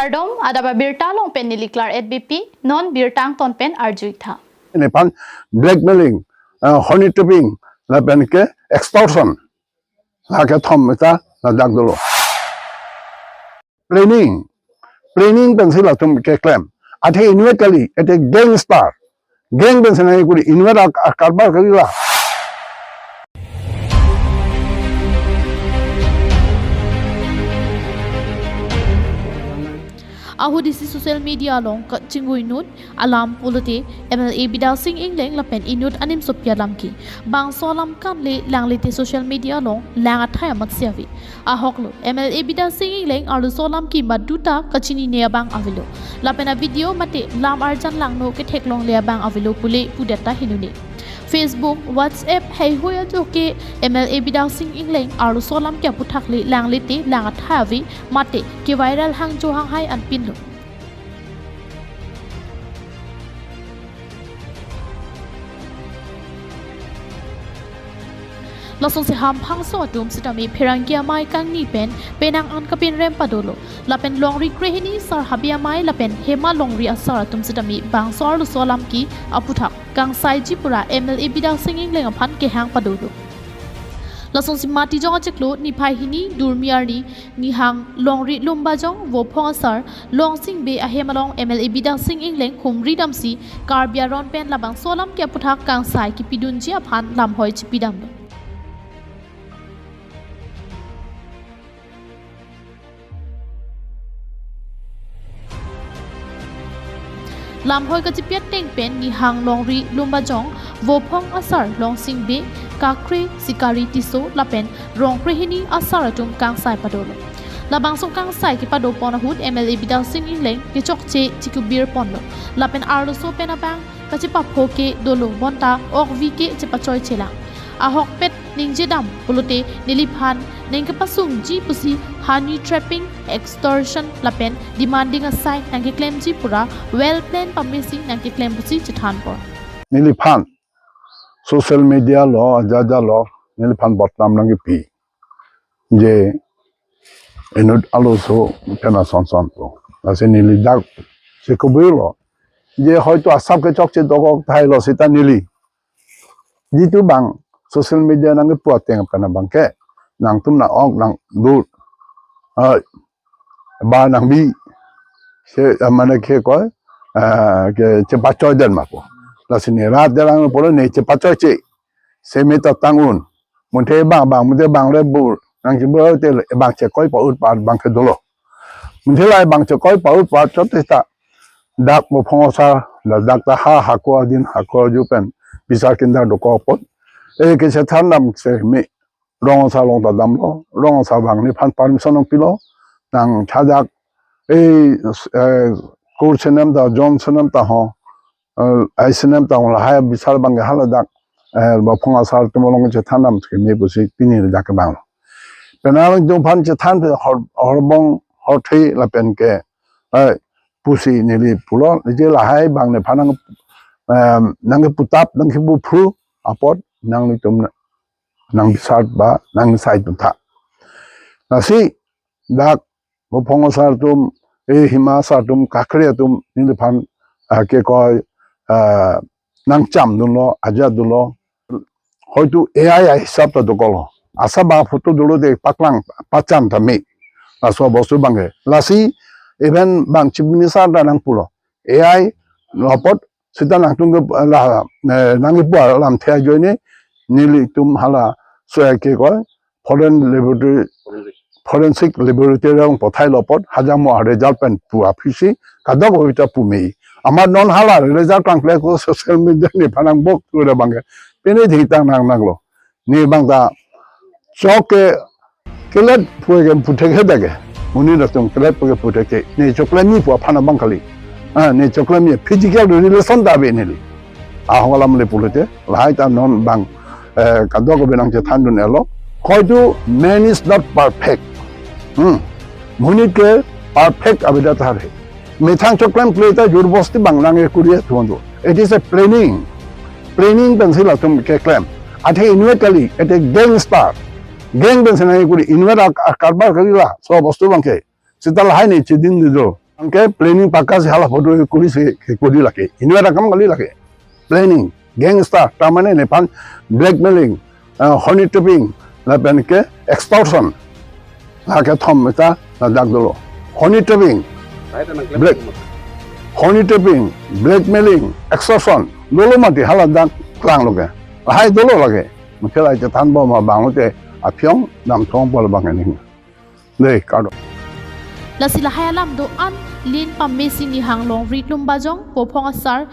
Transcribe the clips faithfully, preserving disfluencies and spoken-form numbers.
Kardom, adap abirta along pen neli Klar at B P, non birta angton pen arju-ik tha. Nephan blackmailing, uh, honey trapping, lapen ke extortion, lake thom meta ladak dolo. Planning, planning pensi latum keklem. Athe inut kali, athe gangster, gang pensi nangkuri, inut ak-, akarbar kali la. Ahut isi social media along kachingui inut alam pulote M L A Bidya Sing Engleng lapen inut animsopi alam ke. Bangso alam kanle langle te social media along lang athai amat si ave. Ahoklo, M L A Bidya Sing Engleng arloso alam ke maduta kachinine abang avelo. Lapen a-video mate lam arjan langno ketheklongle abang avelo pule pudet ta hinune. Facebook, WhatsApp, heihui ajo ke M L A Bidya Sing Engleng arloso alam ke aputhak le langle te lang athai ave mate ke viral hangjo hanghai anpinlo. Lasonsi hamphangso atum sitame pherangke amei kangni pen penang an kapinrem padolo. Lapen longri krehini sar Habe amei lapen Hema Longri asar atum sitame bangso arloso alam ke aputhak kangsaiji pura M L A Bidya Sing Engleng aphan kehang padolo. Lasonsi Matijong achiklo niphai hini Durmi arni nihang Longri Lumbajong Vophong asar Longsing Bey ahem along M L A Bidya Sing Engleng khumri damsi Karbi aron pen labangso alam ke aputhak kangsai kipidunji aphan lamhoi chipidamlo. Lamhoi kachipi ateng pen nihang Longri Lumbajong Vophong asar Longsing Bey, Kakre Sikari Tisso lapen Rongkrehini asar atum kangsai padolo. Labangso kangsai kepado pon ahut M L A Bidya Sing Engleng kechokche chikubir ponlo. Lapen arloso pen abang kachepapho ke dolo bonta okvi ke chepachoichelang. Ahokpet ningjedam pulote neliphan nangkepasungji pusi honey trapping, extortion lapen demanding asai nangkeklemji pura well plan pamesi nangkeklem pusi chethan pon. Neliphan social media lo, aja aja lo, neliphan botnam nangkepi. Je inut arloso kena son son po. Lasi neli dak si kubirlo. Je hoito asap kechokche dokok thailo sita neli. Jitu bang social media nangkepu ateng pen abangke nangtum nang-ok nangdur. Ah, ba nangbi. Se, ah, mane ke koi, ah, ke chepachoi den ma po. Lasi ne rat derang pulo ne chepachoiche. Seme ta tang un. Mungthe bang bang, mungthe bang le bur. Nangchebur te bang chekoi pa-ut pa abangke dolo. Mungthe lai bang chekoi pa-ut pa-at chot ta. Dak Vophong asar, la dak ta ha hako adin hako aju pen. Bisar kinda dokok pon. E kechethan dam seme. Rong asar along ta damlo. Rong asar bang neliphan permission nangpilo. Nang chadak. E, eh, kur senem ta, John senem ta ho. Eh, ai senem ta ho lahai bisar abangke hala dak, eh, Vophong asar atum along chethan dam keme pusi pini le dak kebang. Penang atum aphan chethan pe hor, horbong horthe lapen ke, eh, pusi neli pulo, je lahai bang nephan nang, eh, nangkeputap, nangkebuphu, apot nanglitum nangbisar ba nangsai atum tha. Lasi dak Vophong asar atum, e Hema asar atum, Kakre atum, neliphan, ah, ke koi, ah, nangcham dunlo, aja dunlo. Hoito A I ahisap ta dokoklo. Asap ba photo dolo de paklang, pachan tame. Laso bostu abangke. Lasi, even bang Chief Minister ta nangpulo. A I lo apot sita nangtum ke la, eh, nangkepu alamthe ajoine nelitum hala so ke koi foreign laboratory, forensic laboratory along pathailo apot hajamo result pen pu aphisi kadokave ta pu me. Amat non hala result kangkle ko social media nephan nangbok tu abangke. Pine thitang nang nanglo. Ne bang ta chok ke kelet pu ke puthek he dage. Monit atum kelet pu ke puthek ke. Ne choklemji pu aphan abang kali. Ah, ne choklemji physical relation ta ave neli. Ahok alam le pulote, lahai ta non bang, eh, kadokave nangchethan dun-etlo. Hoito man is not perfect. Hmm. Monit ke perfect avedet tahai. Methang choklemkle ta jor bosti bang nangkuri atum do. It is a planning. Planning pensi latum keklem. Athe inut kali, athe gangster. Gang pensi nangkuri, inut ak-, akarbar kali laso bostu abangke. Sita lahai ne chedin do. Anke planning pakka si hala photo kuri si kuri lake. Inut akam kali lake. Planning, gangster, tamane nephan blackmailing, uh, honey trapping, lapen ke extortion. Lake thom meta ladak dolo. Honey trapping, black, honey trapping, blackmailing, extortion. Dolo mati hala dak klanglo ke. Lahai dolo lake. Mungkin lahai chethan bom abang te aphiong damthong pol bang ini. Dei, kado. Lasi lahai alam do-an lin pamesi Nihang Longri Lumbajong, Vophong asar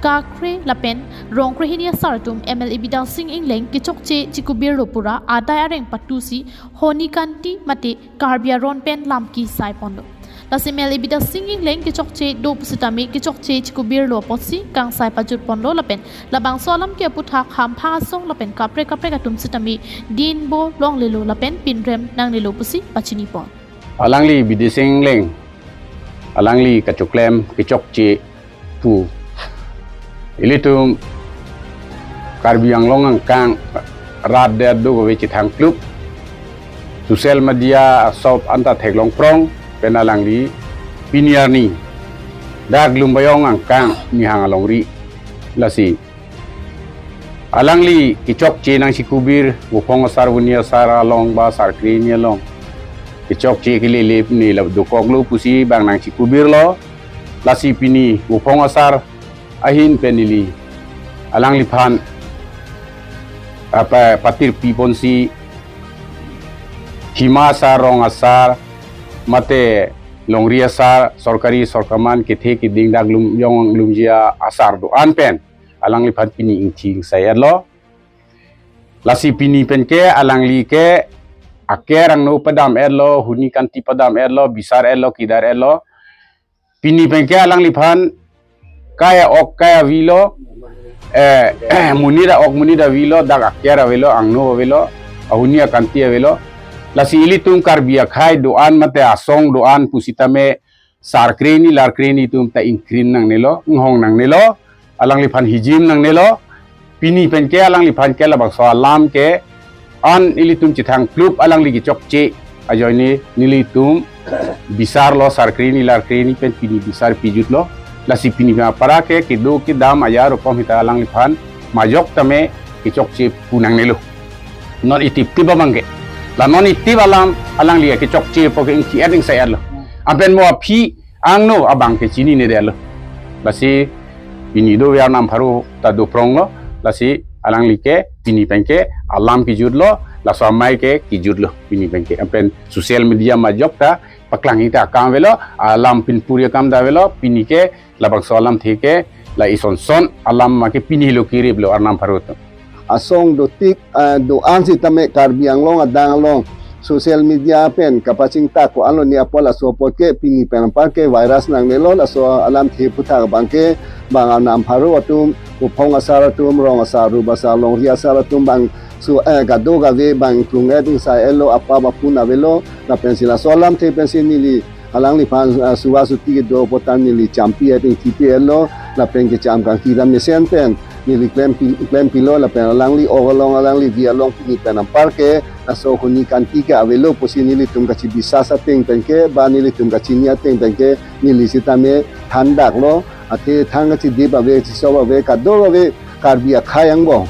kakre lapen Rongkrehini asar atum M L A Bidya Sing Engleng kechokche chikubirlo pura adai areng patusi Honi Kanti mate Karbi aron pen lam kisai ponlo. Lasi M L A Bidya Sing Engleng kechokche do pusitame kechokche chikubirlo apotsi kangsai pajut ponlo lapen labangso alam ke aputhak hamphang asong lapen kaprek kaprek atum sitame dinbo longlelo lapen pinrem nangnelo pusi pachini pon. Alangli Bidya Sing Engleng, alangli kachoklem kechokche pu ilitum Karbi Anglong angkang rat det do kave chethang klup, social media asop anta theklong prong pen alangli pini arni dak Lumbajong angkang Nihang Longri lasi alangli kechokche nangchikubir Vophong asar Honi asar along ba asar krehini along kechokche kelele ne la dokoklo pusi bang nangchikubirlo. Lasi pini Vophong asar ahin pen neli alangliphan apa patirpi ponsi Hima asar, Rong asar, mate Longri asar, sorkari sorkaman kethe keding dak Lumbajong Lumjia asar do-an pen alangliphan pini ingthi ingsai etlo. Lasi pini pen ke alangli ke aker angno padam etlo, Honi Kanti padam etlo, bisar etlo, kidar etlo. Pini pen ke alangliphan kai a-ok kai avelo, eh, monit a-ok monit avelo, dak aker avelo, angno avelo, ahoni akanti avelo. Lasi ilitum Karbi akhei do-an mate asong do-an pusitame sar krehini lar krehini atum ta ingkrin nangnelo, inghong nangnelo, alangliphan hijim nangnelo. Pini pen ke alangliphan ke labangso alam ke an ilitum chethang klup alangli kechokche ajoine nelitum bisarlo, sar krehini lar krehini pen pini bisar pijutlo. Lasi pini pen apara ke kedo kedam ajar upom hita alangliphan majok tame kechokche pu nangnelo. Non itip tip abang ke, la non itip alam alangli kechokche pu ke ingthi et ingsai etlo. Anpen mo aphi angno abang ke chininedetlo. Lasi pini do Arnam pharo ta do pronglo. Lasi alangli ke pini pen ke alam kejutlo, laso amei ke kejutlo pini pen ke. Anpen social media majok ta paklang ita akam avelo, alam pinpuri akam ta avelo, pini ke labangso alamthe ke la isonson alam ma ke pini lo kiriplo Arnam pharo atum. Asong dotik, ah, do-an sitame Karbi Anglong adang along social media pen kapachingta ko-an lo ne apot laso apot ke pini pen apar ke virus nangnelo. Laso alamthe aputhak abang ke bang Arnam pharo atum, Vophong asar atum, Rong asar, Rup asar, Longri asar atum bang su, eh, kadokave bang klung et ingsai etlo, apap apun avelo. Lapensi laso alamthe pensi neli alangliphan, ah, suva suti kedo apot ta neli champi et ingthi pi etlo, lapen kecham kangki ta mesen pen neli klempi, klempilo, lapen alangli ok along, alangli vi along pini pen apar ke laso Honi Kanti ke avelo pusi nelitum kachibisas ateng pen ke ba nelitum kachini ateng pen ke neli sitame thandaklo. Athe thang kachidip ave, chisop ave, kadokave Karbi akhei angbong,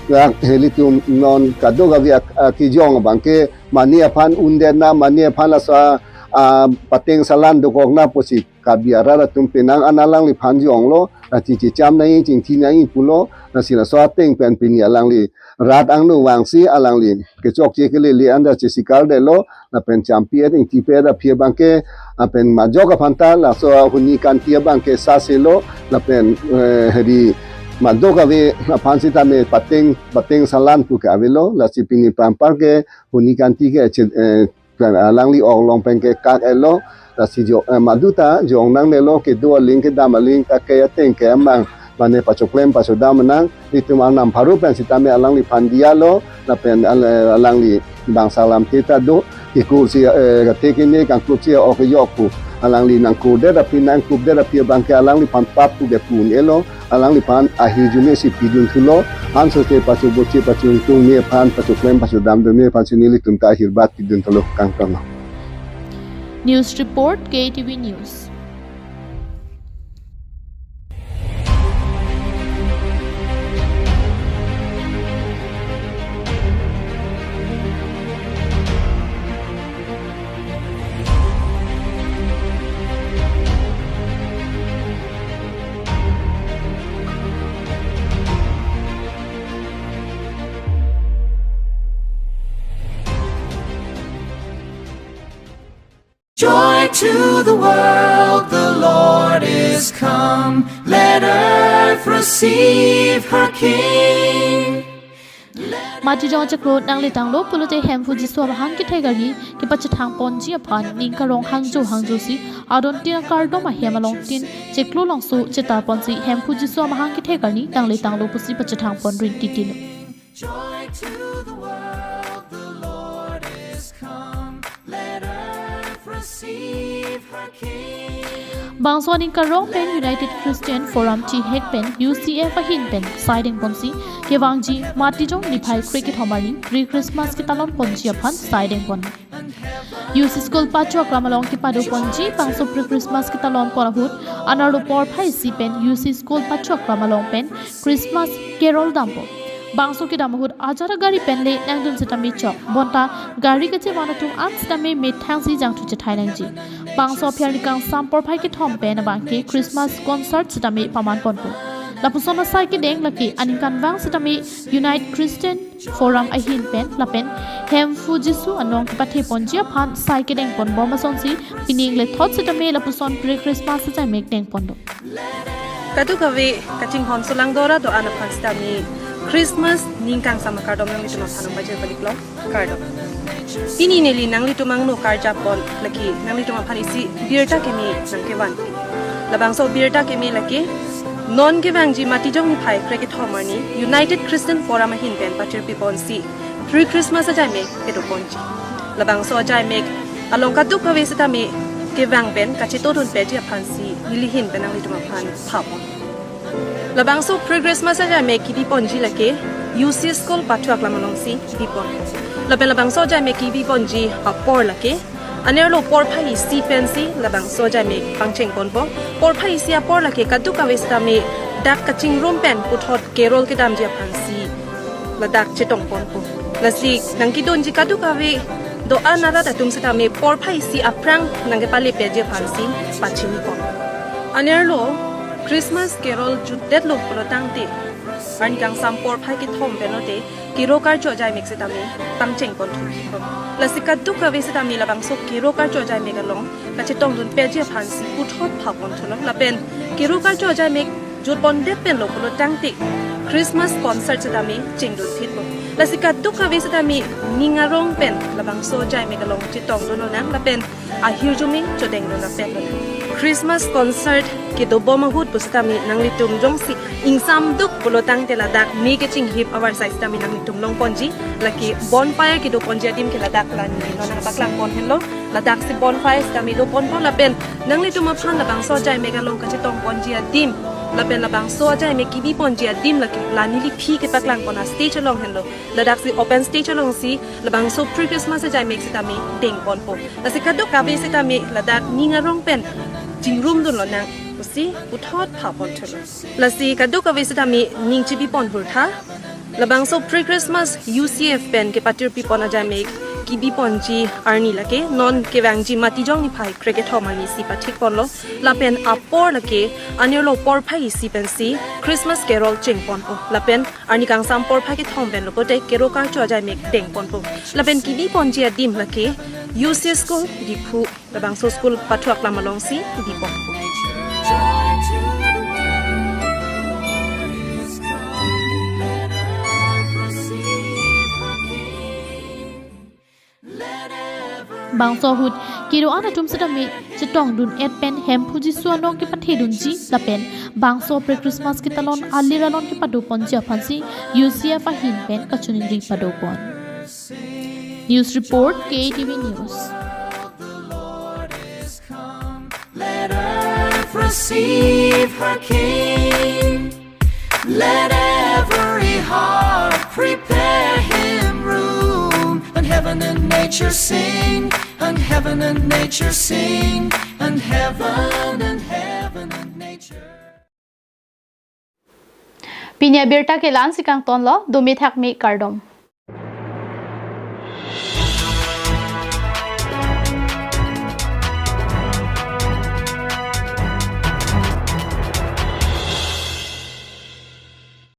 ya, ilitum non kadokave ak-, akejong abang ke mane aphan undet na, mane aphan laso a, a, pateng salan dokok na pusi Karbi arat atum penang an alangliphan jonglo, la chichicham nangji, chingthi nangji pulo. Lasi laso ateng pen pini alangli rat angno vangsi alangli kechokche kelele anta chesikardetlo, lapen champi et ingthi pi et aphi abang ke, lapen majok aphan ta laso Honi Kanti abang ke saselo, lapen, eh, heri madokave aphan sitame pateng, pateng salan pu ke avelo. Lasi pini pen apar ke Honi Kanti ke che, eh, alangli ok along pen ke kak etlo. Lasi jo, eh, madu ta jong nangnelo, kedo aling kedam aling ta ke ateng ke amang mane pachoklem pachodam nang. Nelitum Arnam pharo pen sitame alangliphan diya lo, lapen al-, alangli bangsa alamthe ta do, kekur si, eh, kethek kene kangkup si ok yok pu alangli nangkurdet aphi nangkupdet aphi abang ke alangliphan pap pu ke pu un-elo. Alangliphan ahirjume si pidun thulo, anso che pacho boche pachuntung me aphan, pachoklem pachodam dun me aphan si nelitum ta ahirbat pidun thulo, kangton lo. News report, K T V News. Joy to the world, the Lord is come. Let earth receive her King. Matijong chiklo nangle tanglo pulote Hemphu Jisu amahang kethek arni kepachethang ponji aphan ning karong hangjo hangjo si adon tin akardom ahem along tin chiklo longso chetar ponsi Hemphu Jisu amahang kethek arni nangle tanglo pusi pachethang pon rinti tilo. Joy to the world, the Lord is come. Let earth receive her King. Bangso aning karong pen United Christian Forum T H pen U C F ahin pen saideng ponsi kevangji Matijong niphai krekethom arni pre-Christmas ketalon ponji aphan saideng pon. U C School Pacho Aklam along kepado ponji bangso pre-Christmas ketalon pon ahut anerlo porphai isi pen U C School Pacho Aklam along pen Christmas Carol dampo. Bangso kedam ahut ajat agari pen le nangdun sitame chok. Bonta gari kachevan atum an sitame methang si jangthu chethai nangji. Bangso aphi arni kangsam porphai kethom pen abangke Christmas concert sitame paman ponpo. Lapuson asai kedeng lake aningkanvang sitame United Christian Forum ahin pen lapen Hemphu Jisu anong kepathe ponji aphan sai kedeng pon bom asonsi pining le thot sitame lapuson pre-Christmas ajaimek deng pon do. Kadokave kachinghon sulang dora do-an aphan sitame Christmas ning kangsam akardom nanglitum aphan pajir palik long kardom. Pini neli nanglitum angno karjap pon lake nanglitum aphan isi birta keme nangkevan. Labangso birta keme lake non kevangji Matijong niphai krekethom arni United Christian Forum ahin pen patirpi ponsi pre-Christmas ajaimek kedo ponji. Labangso ajaimek along kadokave sitame kevang pen kachetongdun peji aphansi neli ahin pen nanglitum aphan pha pon. Labangso pre-Christmas ajaimek kebi ponji lake U C School Pacho Aklam alongsi kebi pon. Lapen labangso ajaimek kebi ponji apor lake anerlo porphai isi pensi labangso ajaimek pangcheng ponpo. Porphai isi apor lake kadokave sitame dak kachingrum pen puthot carol kedamji aphansi ladak chetong ponpo. Lasi nangkedunji kadokave do-an arat atum sitame porphai isi aphrang nangkepale peji aphansi pachini pon. Anerlo Christmas Carol jutdetlo pulo tangte arni kangsam porphai kethom pen lote kero karcho ajaimek sitame pangcheng pon thu. Lasi kadokave sitame labangso kero karcho ajaimek along kachetongdun peji aphansi puthot pha pon thulo. Lapen kero karcho ajaimek jut pondet pen lo pulo tangte Christmas concert sitame chengdun thitlo. Lasi kadokave sitame ning arong pen labangso ajaimek along chetongdun lonang lapen ahirjume chodengdun apet lonang. Christmas concert kedo bom ahut pusitame nanglitum jongsi ingsam duk pulo tangte ladak me kachinghip avarsai sitame nanglitum long ponji, lake bonfire kedo ponji adim ke ladak la neli non nangpaklang pon henlo. Ladaksi bonfire sitame do ponpo lapen nanglitum aphan labangso ajaimek along kachetong ponji adim lapen labangso ajaimek kebi ponji adim lake la neli phi kepaklang pon a-stage along henlo. Ladaksi open stage alongsi labangso pre-Christmas ajaimek sitame deng ponpo. Lasi kadokave sitame ladak ning arong pen chingrumdun lonang pusi puthot pha pon thulo. Lasi kadokave sitame ning chibi pon hur tha. Labangso pre-Christmas U C F pen kepatirpi pon ajaimek kebi ponji arni lake non kevangji Matijong niphai krekethom arni si pathik ponlo. Lapen apor lake anerlo porphai isi pensi Christmas Carol cheng ponpo. Lapen arni kangsam porphai kethom pen lo pote kero karcho ajaimek deng ponpo. Lapen kebi ponji adim lake U C School Diphu labangso School Pacho Aklam alongsi kebi ponpo. Bangso ahut kero an atum sitame chetongdun et pen Hemphu Jisu anong kepathedunji lapen bangso pre-Christmas ketalon alir alon kepado ponji aphansi U C F ahin pen kachiningri pado pon. News report, K T V News. Let earth receive her King. Let every heart prepare him room, and heaven and nature sing, and Heaven and nature sing, and heaven and heaven and nature. Pini abirta ke la-ansi kangtonlo, dumi thakmi, kardom.